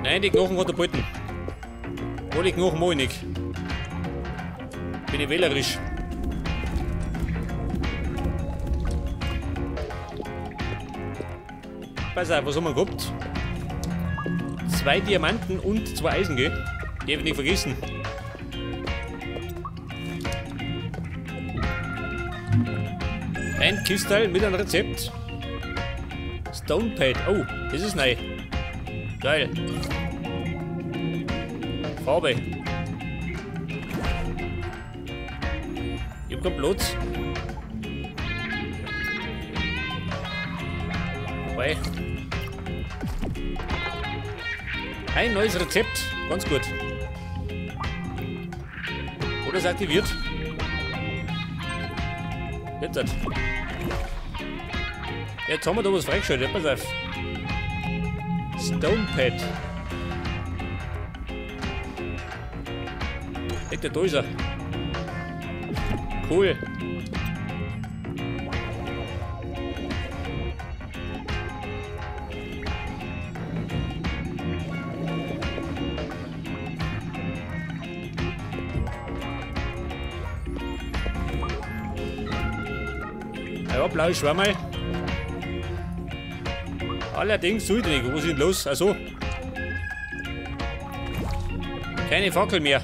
Nein, die Knochen hat er behalten. Alle Knochen mag ich nicht. Bin ich wählerisch. Pass auf, was haben wir gehabt? 2 Diamanten und 2 Eisen, gell? Die hab ich nicht vergessen. Ein Kistal mit einem Rezept. Stonepad. Oh, das ist neu. Geil. Farbe. Ich hab keinen Platz. Wobei. Ein neues Rezept. Ganz gut. Oder ist aktiviert? Jetzt. Jetzt haben wir da was freigeschaltet. Pass auf. Stonepad. Echt, da ist er. Cool. Ja, blaue Schwammerl. Allerdings sollte ich nicht. Was ist denn los? Also. Keine Fackel mehr.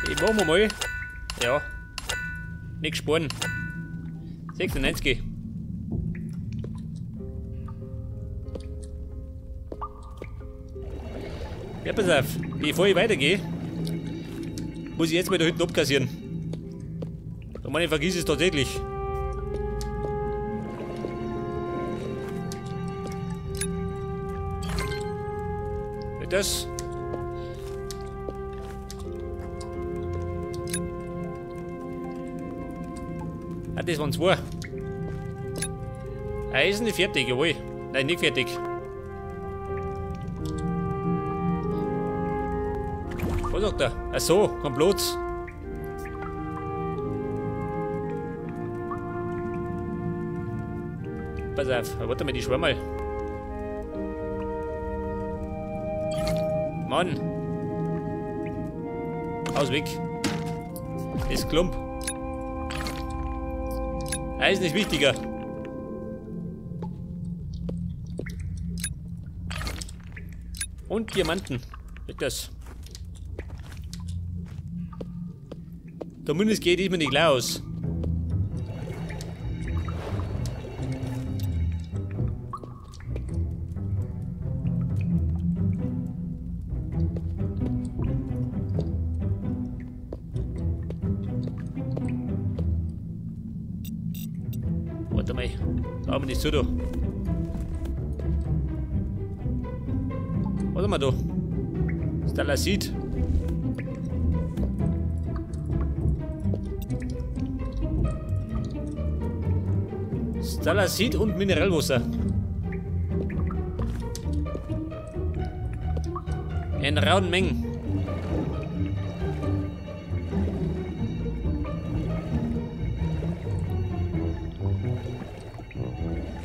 Ich mach mal. Ja. Nicht sparen. 96. Ja, pass auf, bevor ich weitergehe, muss ich jetzt mal da hinten abkassieren. Da meine ich, vergiss es tatsächlich. Das? Ah, das waren 2. Eisen ist fertig, jawohl. Nein, nicht fertig. Was sagt er? Ach so, kein Platz. Pass auf, warte mal, die Schwammerl. Mann. Aus weg. Ist Klump. Eisen ist wichtiger. Und Diamanten. Weg das. Zumindest geht diesmal nicht gleich aus. Warte mal, da haben wir nicht zu da. Warte mal da. Stalasit. Stalasit und Mineralwasser. In rauen Mengen.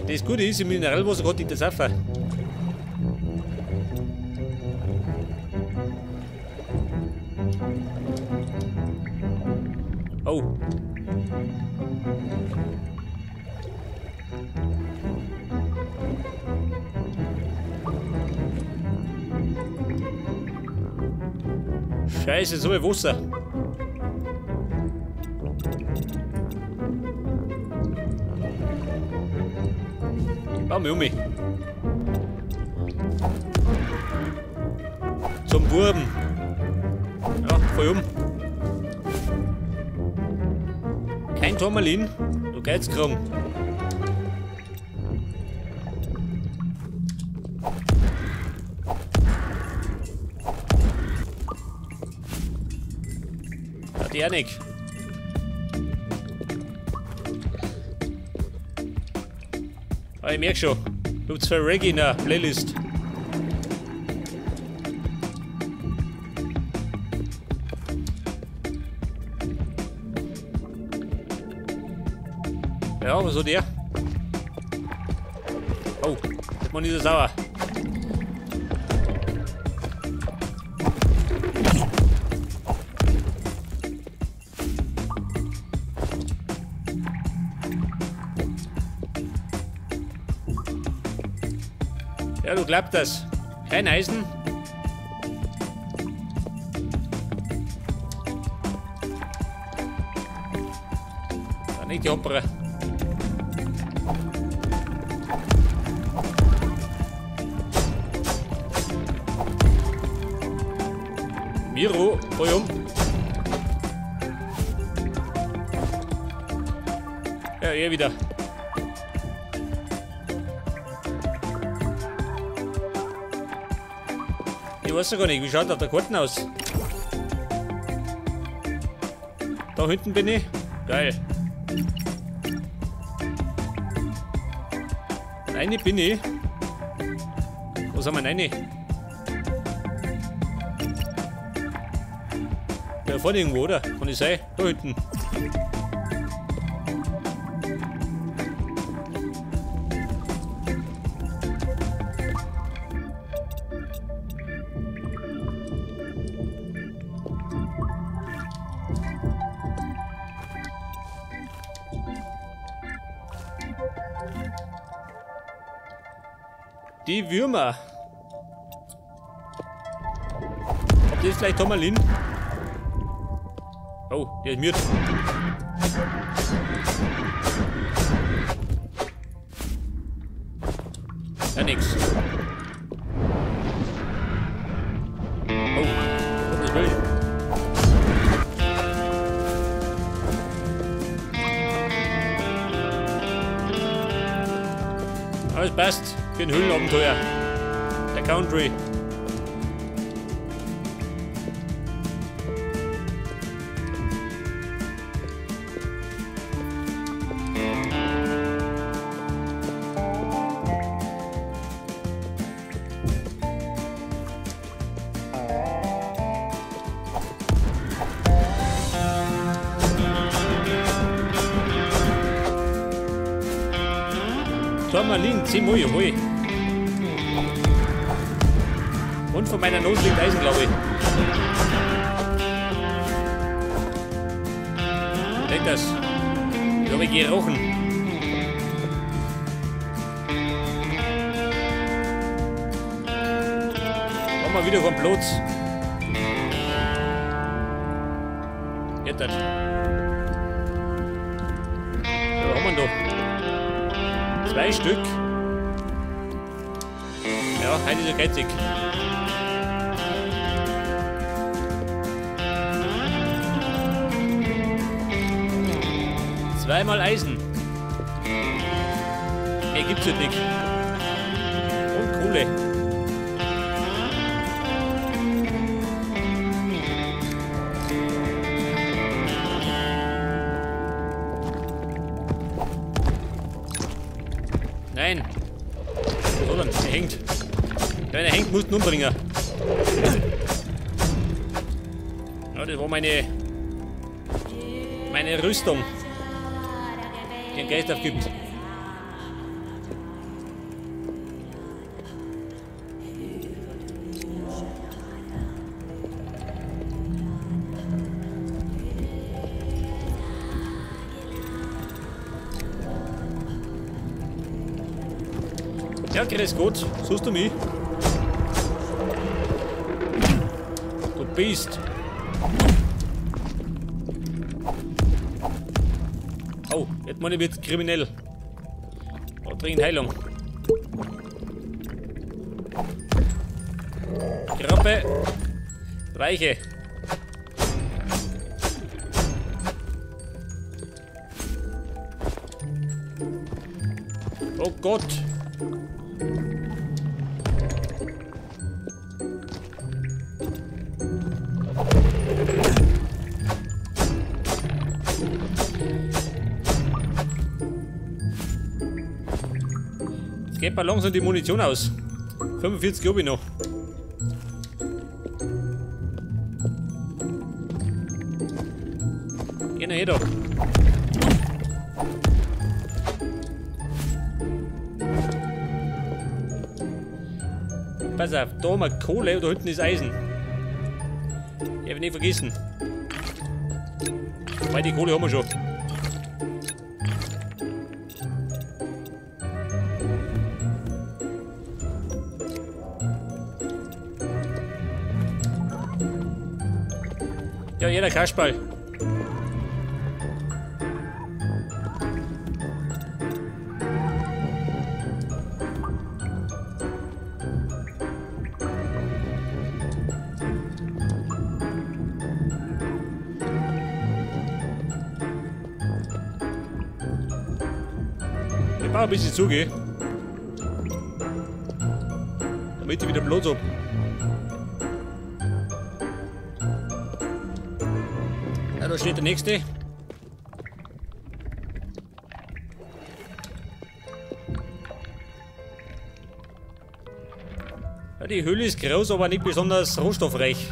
Das Gute ist, im Mineralwasser hat nicht das Safer. Oh. Scheiße, so viel Wasser. Bau mich um mich. Zum Wurm. Ja, voll um. Kein Turmalin, du Geizkram. Ja, die auch nicht. Ah, ich merke schon, du hast zwei Reggae in der Playlist. Ja, was hat der? Oh, der Mann ist ja sauer. Ja, du glaubst das. Kein Eisen. Da nicht die Hoppere. Miro, voll um. Ja, er wieder. Ich weiß ja gar nicht, wie schaut da der Karten aus? Da hinten bin ich. Geil. Nein, bin ich. Wo sind wir? Nein. Da vorne irgendwo, oder? Kann ich sein? Da hinten. Die Würmer. Ob das vielleicht Turmalin? Oh, der ist müde. Ja, nix. Oh, das will ich. Alles passt für ein Höhlenabenteuer. Der Country. Turmalin, 10 Mal, jawohl. Und von meiner Nose liegt Eisen, glaube ich. Denk das. Ich habe gerochen. Machen wir wieder vom Platz. Geht das. Ja, was haben wir da? 2 Stück. Ja, heute ist er geizig. Zweimal Eisen. Mehr gibt's heute nicht. Und Kohle. Nein. Was hat er denn? Er hängt. Wenn er hängt, musst du ihn umbringen. Ja, das war meine Rüstung, die den Geist aufgibt. Ja, grüß Gott, suchst du mich? Du bist. Oh, jetzt meine ich wird kriminell. Oh, dringend Heilung. Krappe. Weiche. Oh Gott. Jetzt geht mal langsam die Munition aus. 45 habe ich noch. Geh noch her da. Pass auf, da haben wir Kohle und da hinten ist Eisen. Ich hab nicht vergessen. Weil die Kohle haben wir schon. Ja, jeder Kasperl. Ich brauche ein bisschen Zuge, damit ich wieder Platz hab. Ja, da steht der nächste. Ja, die Höhle ist groß, aber nicht besonders rohstoffreich.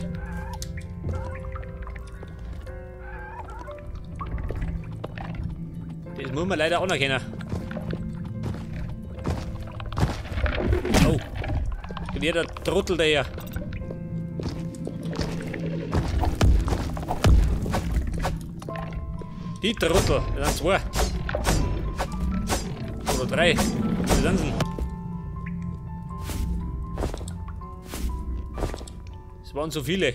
Das muss man leider anerkennen. Oh, kommt hier der Trottel daher. Die Trottel, das sind zwei. Oder drei. Wie sind sie? Es waren zu viele.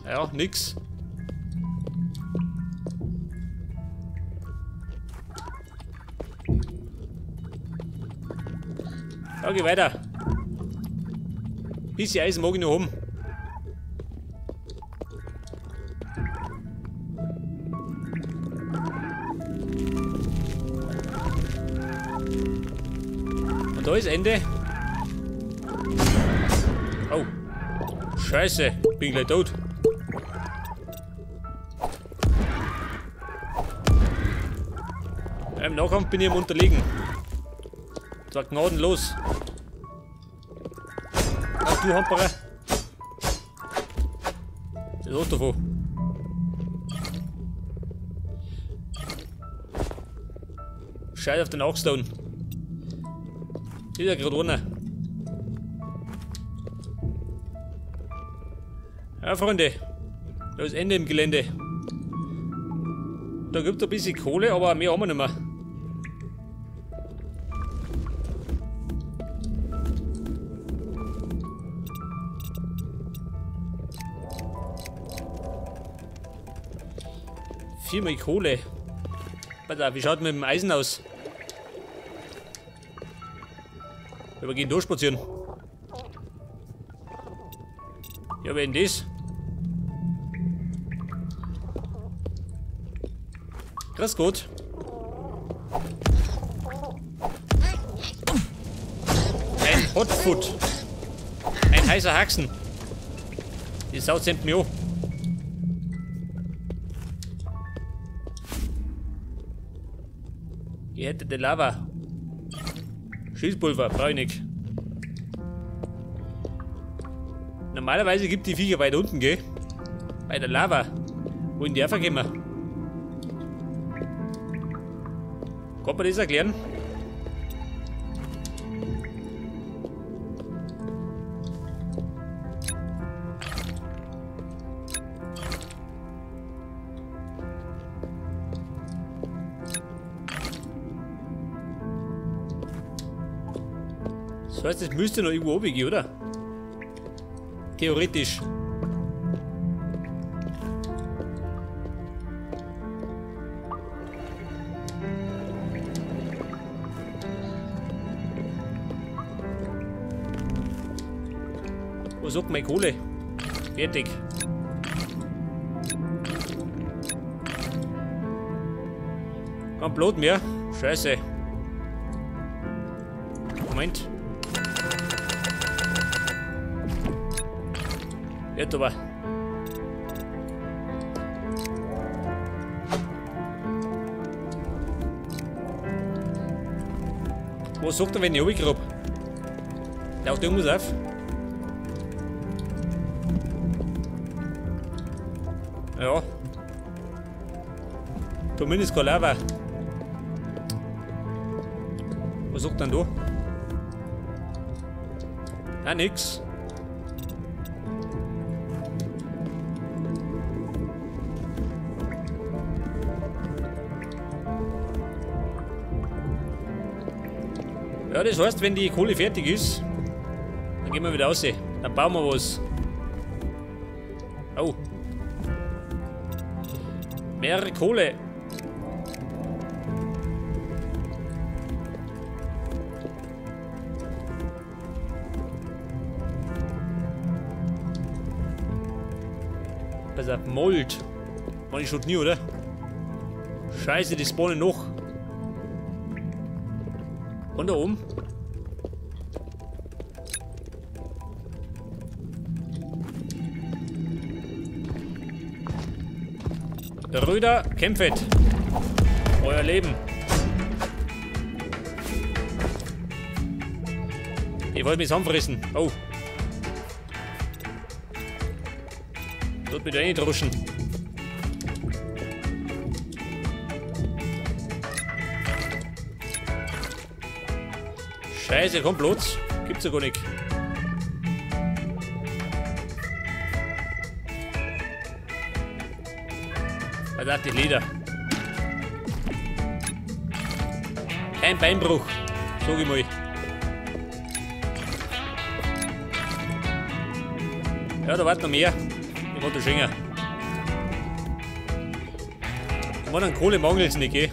Ja, nix. Ja, geh weiter. Bisschen Eisen mag ich noch haben. Und da ist Ende. Oh. Scheiße, bin gleich tot. Im Nahkampf bin ich am Unterlegen. Zwar gnadenlos. Ach du Hamperer. Das ist davon. Scheiß auf den Achstone. Ist ja gerade runter. Ja, Freunde. Da ist Ende im Gelände. Da gibt es ein bisschen Kohle, aber mehr haben wir nicht mehr. Viermal Kohle. Warte, wie schaut mit dem Eisen aus? Wir gehen durchspazieren. Ja, wer denn das? Grüß Gott. Ein Hotfoot. Ein heißer Haxen. Die Sau sendet mich an. Gehärtete Lava. Schießpulver, brauche ich nicht. Normalerweise gibt die Viecher weit unten, gell? Bei der Lava. Wo in der vergehen? Kann man das erklären? Das heißt, es müsste noch irgendwo oben gehen, oder? Theoretisch. Wo sagt meine Kohle? Fertig. Kein Blut mehr. Scheiße. Moment. Jetzt aber. Wo sagt er, wenn ich runtergrab? Taucht irgendwas auf? Ja. Zumindest keine Lava. Was sagt denn da? Ah, nix. Ja, das heißt, wenn die Kohle fertig ist, dann gehen wir wieder raus. Dann bauen wir was. Oh. Mehr Kohle. Pass auf, Mold. Mach ich schon nie, oder? Scheiße, die spawnen noch. Und da oben. Der Röder kämpft. Euer Leben. Ihr wollt mich zusammenfressen. Oh. Dort bitte reindruschen. Scheiße, komm bloß. Gibt's ja gar nicht. Was die Leder. Kein Beinbruch, sag ich mal. Ja, da wartet noch mehr. Ich wollte schenken. Ich meine, an Kohle mangelt's nicht, gell?